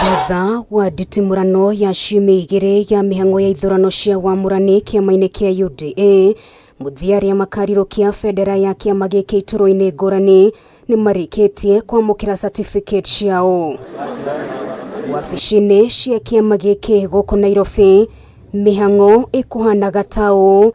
Thutha wa nditimũrano ya ciumia 2 ya mĩhang'o ya ithurano cia wamũrani kĩama-inĩ kĩa UDA, mũthia arĩa makarirũkia bendera ya kĩama gĩkĩ iturwa-inĩ ngũrani nĩ marĩkĩtie kwamũkĩra certificate ciao. Wabici-inĩ cia kĩama gĩkĩ gũkũ Nairobi, mĩhang'o ĩkũhanaga ta ũũ.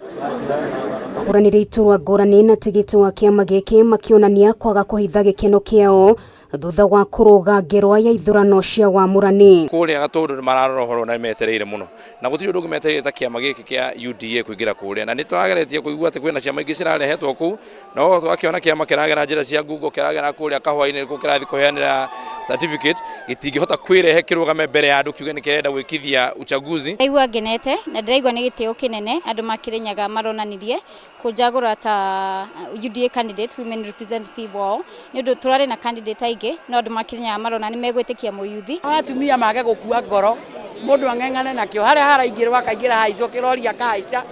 Ahũranĩri iturwa ngũrani na tigiti wa kĩama gĩkĩ makĩonania kwaga kũhitha gĩkeno kĩao thutha wa kũrũga ngerwa ya ithurano cia wamũrani. Kũrĩa Gatũndũ nĩ mararora ũhoro na metereire mũno, na gũtirĩ ũndũ ũngĩ metereire ta kĩama gĩkĩ kĩa UDA kũingĩra kũrĩa, na nĩ tũrageretie kũigua atĩ kwĩna ciama ingĩ cirarehetwo kũu, no twakĩona kĩama kĩragera njĩra cia ngungo, kĩragera kũrĩa kahũa-inĩ nĩkuo kĩrathiĩ kũheanĩra certificate, gĩtingĩhota kwĩrehe kĩrũgame mbere ya andũ kiuge nĩ kĩrenda gwĩkithia uchaguzi. Ndaigua ngenete na ndĩraigua nĩ gĩtĩo kĩnene andũ ma Kĩrĩnyaga maronanirie kũnjagũra ta UDA candidate, women representative wao, nĩ ũndũ tũrarĩ na candidate aingĩ, no andũ ma Kĩrĩnyaga marona nĩ megwĩtĩkia mũyuthi. Atumia mage gũkua ngoro, mũndũ ang'eng'ane nakĩo, harĩa haraingĩrwo akaingĩra haicwo, kĩrori akahaica,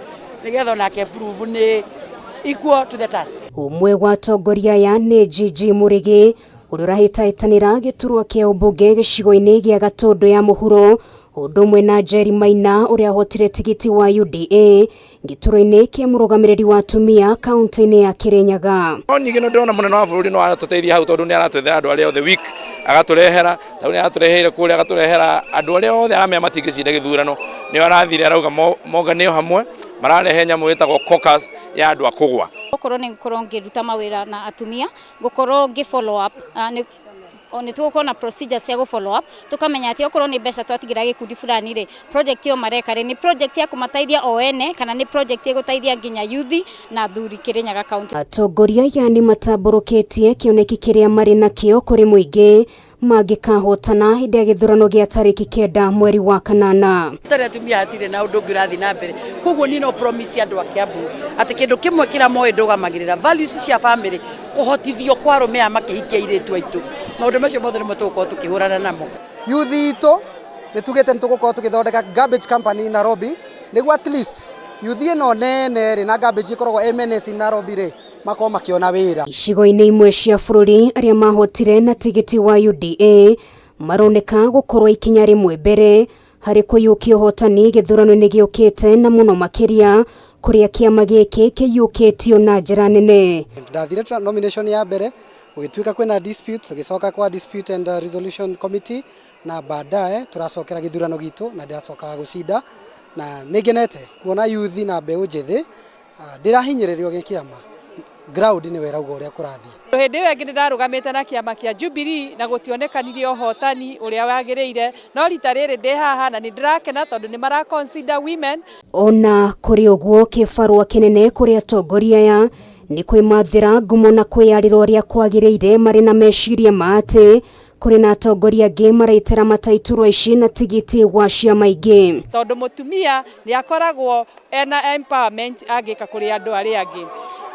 nĩgetha onake prove nĩ equal to the task. Ũmwe wa atongoria aya nĩ Gigi Mũrĩgĩ, ũrĩa ũrahĩtahĩtanĩra gĩturwa kĩa ũmbunge gĩcigo-inĩ gĩa Gatũndũ ya mũhuro, ũndũ ũmwe na Njeri Maina ũrĩa ahotire tigiti wa UDA gĩturwa-inĩ kĩa mũrũgamĩrĩri wa atumia kaunti-inĩ ya Kĩrĩnyaga. No ningĩ nĩ ndĩrona mũnene wa bũrũri no aratũteithia hau, tondũ nĩ aratwethera andũ arĩa othe weak agatũrehera, tondũ nĩ aratũreheire kũrĩa, agatũrehera andũ arĩa othe aramenya matingĩcinda gĩthurano, nĩo arathire arauga monganio hamwe, mararehe nyamũ ĩtagwo caucus ya andũ a kũgwa. Okorwo nĩ ngũkorwo ngĩruta mawĩra na atumia, ngũkorwo ngĩ follow up, nĩ tũgũkorwo na procedure cia gũ follow up, tũkamenya atĩ okorwo nĩ mbeca twatigĩra gĩkundi fulani rĩ, project ĩyo mareka rĩ, nĩ project ya kũmateithia o ene kana nĩ project ĩgũteithia nginya youth na athuri Kĩrĩnyaga County. Atongoria aya nĩ matambũrũkĩtie kĩoneki kĩrĩa marĩ nakĩo kũrĩ mũingĩ mangĩkahotana hĩndĩ ya gĩthurano gĩa tarĩki 9 mweri wa 8. Tũtarĩ atumia hatirĩ na ũndũ ũngĩ ũrathiĩ na mbere, koguo niĩ no promise andũ a Kiambu atĩ kĩndũ kĩmwe kĩrĩa moĩ ndũgamagĩrĩra values cia family, kũhotithio kwa arũme aya makĩhikia airĩtu aitũ, maũndũ macio mothe nĩmo tũgũkorwo tũkĩhũrana namo. Youth itũ nĩ tugĩte nĩ tũgũkorwo tũgĩthondeka garbage company Nairobi, nĩguo at least youth ĩno nene rĩ na garbage ĩkoragwo MNS Nairobi rĩ makorwo makĩona wĩra. Icigo-inĩ imwe cia bũrũri arĩa mahotire na tigiti wa UDA maroneka gũkorwo ikinya rĩmwe mbere harĩ kũiyũkia ũhotani gĩthurano-inĩ gĩũkĩte, na mũno makĩria kũrĩa kĩama gĩkĩ kĩiyũkĩtio na njĩra nene. Ndathire nomination ya mbere, gũgĩtuĩka kwĩna dispute, tũgĩcoka kwa dispute and resolution committee, na baadaye tũracokera gĩthurano gitũ na ndĩracokaga gũcinda, na nĩ ngenete kuona youth na mbeũ njĩthĩ ndĩrahinyĩrĩrio gĩkĩama ground nĩ werauga ũrĩa kũrathiĩ. Hĩndĩ ĩyo ĩngĩ nĩ ndarũgamĩte na kĩama kĩa Jubilee na gũtionekanire ũhotani ũrĩa wagĩrĩire, no rita rĩrĩ ndĩ haha na nĩ ndĩrakena tondũ nĩ mara consider women. Ona kũrĩ ũguo, kĩbarũa kĩnene kũrĩ atongoria aya nĩ kwĩmathĩra ngumo na kwĩyarĩra ũrĩa kwagĩrĩire, marĩ na meciria ma atĩ kũrĩ na atongoria angĩ maraitĩra mata iturwa ici na tigiti wa ciama ingĩ. Tondũ mũtumia nĩ akoragwo ena empowerment angĩka kũrĩ andũ arĩa angĩ,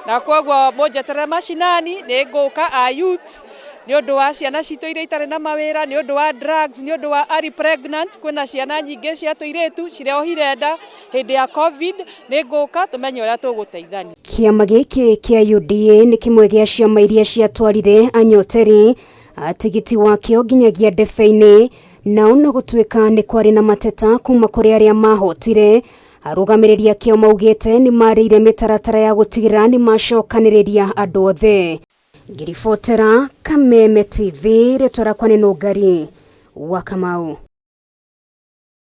na koguo mũnjeterere macinani nĩ ngũka a youth nĩ ũndũ wa ciana citũ iria itarĩ na mawĩra, nĩ ũndũ wa drugs, nĩ ũndũ wa early pregnant. Kwĩna ciana nyingĩ cia tũirĩtu cireohire nda hĩndĩ ya COVID. Nĩ ngũka tũmenye ũrĩa tũgũteithania. Kĩama gĩkĩ kĩa UDA nĩ kĩmwe gĩa ciama iria ciatwarire anyoteri a tigiti wakĩo nginyagia ndebe-inĩ, na ona gũtuĩka nĩ kwarĩ na mateta kuma kũrĩ arĩa mahotire, arũgamĩrĩri akĩo maugĩte nĩ marĩire mĩtaratara ya gũtigĩrĩra nĩ macokanĩrĩria andũ othe. Ngĩribotera Kameme TV, rĩtwa rĩakwa nĩ Nũngari wa Kamau.